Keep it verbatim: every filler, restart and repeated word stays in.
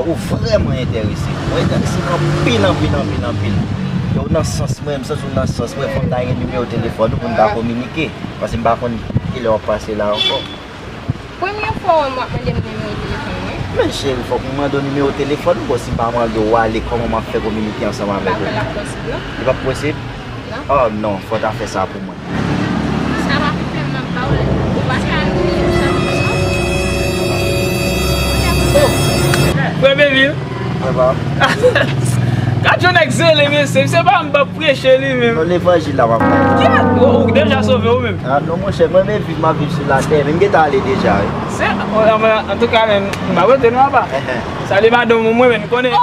Ou vrèman enterese. Ou enterese m anpil, anpil, anpil, anpil. E w nan sans mwen, m santi w nan sans mwen, fò m ta gen nimewo telefòn ou pou n ta kominike. Paske m pa konn kilè w ap pase la ankò. Premye fwa w wè m w ap mande m nimewo telefòn mwen. Men cheri, fòk m mande w nimewo telefòn ou, bon, si m pa mande w ale, kòman m ap fè kominike ansanm avèk ou? M pa kwè l ap posib, non. Li p ap posib? Non. Oh non, fò w ta fè sa pou mwen. Sa p ap fè m ap ba w lè. Ou pa ka rele m sa konsa. Frè Bevil. Frè pa m. Gad yon nèg zele, mesye. Se pa m p ap preche li menm. Non, levanjil la m ap bay. Kèt! Ou, ou deja sove ou menm. Ah non, monchè, mwen menm viv, m ap viv sou latè. Men m gentan ale deja, wi. Se, antouka, men, m ap rete non apa. Salye madanm ou, mwen menm, konnen.